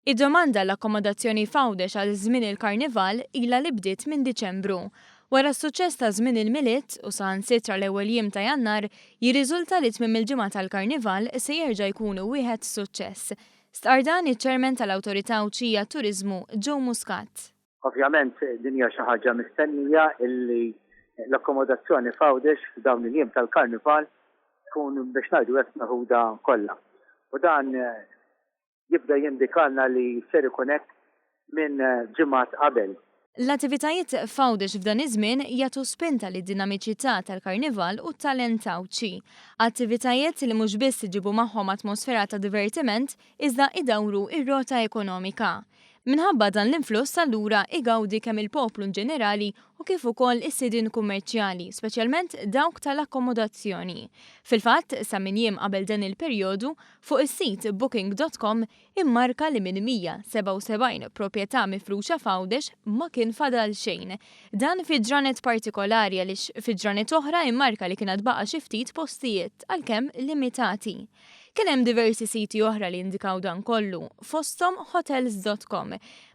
Id-domanda għall-akkomodazzjoni f'Għawdex għal żmien il-Karnival ilha li bdiet minn Diċembru. Wara s-suċċess ta' żmien il-Milied, u saħansitra l-ewwel jiem ta' Jannar, jirriżulta li tmiem il-ġimgħa tal-Karnival se jerġa' jkun wieħed suċċess. Stqarr dan iċ-Chairman tal-Awtorità Għawdxija għat-Turiżmu, Joe Muscat. Ovvjament din hija xi ħaġa mistennija illi l-akkomodazzjoni f'Għawdex f'dawn il-jiem tal-Karnival tkun biex ngħidu hekk meħuda kollha. U dan jibda jindikalna li ser ikun hekk minn ġimgħat qabel. L-attivitajiet f'Għawdex f'dan iż-żmien jagħtu spinta lid-dinamiċità tal-Karnival u t-talent Għawdxi. Attivitajiet li mhux biss iġibu magħhom atmosfera ta' divertiment iżda idawru r-rota ekonomika. Minħabba dan l-influss allura igawdi kemm il-poplu inġenerali u kif ukoll is-sidien kummerċjali, speċjalment dawk tal-akkomodazzjoni. Fil-fatt, sa minn jiem qabel dan il-perjodu, fuq is-sit booking dot com immarka li minn 177 proprjetà mifruxa f'Għawdex ma kien fadal xejn. Dan fi ġranet partikolari għaliex fi ġranet oħra immarka li kien għad baqa' xi ftit postijiet, għalkemm limitati. Kien hemm diversi siti oħra li indikaw dan kollu, fosthom hotels dot com.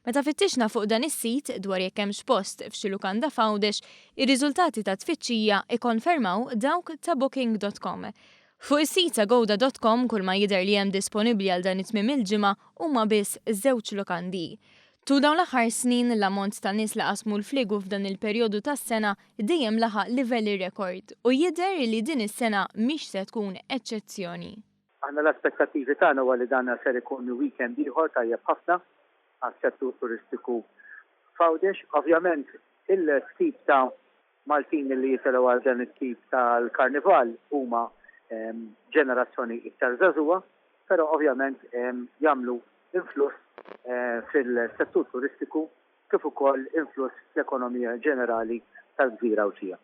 Meta fittixna fuq dan is-sit dwar jekk hemmx post f'xi lukanda f'Għawdex, ir-riżultati tat-tfittxija ikkonfermaw dawk ta' booking dot com. Fuq is-sit agoda dot com kulma jidher li hemm disponibbli għal dan it-tmiem il-ġimgħa huma biss żewġ lukandi. Tul dawn l-aħħar snin, l-ammont ta' nies li qasmu l-fliegu f'dan il-perjodu tas-sena dejjem laħaq livelli rekord u jidher li din is-sena mhix se tkun eċċezzjoni. Aħna l-aspettattivi tagħna huwa li dan ser ikun weekend ieħor tajjeb ħafna għas-settur turistiku f'Għawdex. Ovvjament il-tip ta' Maltin li jitilgħu għal dan it-tip tal-karnival huma ġenerazzjoni iktar żagħżugħa, però ovvjament jagħmlu influss fil-settur turistiku kif ukoll influss fl-ekonomija ġenerali tal-gżira Għawdxija.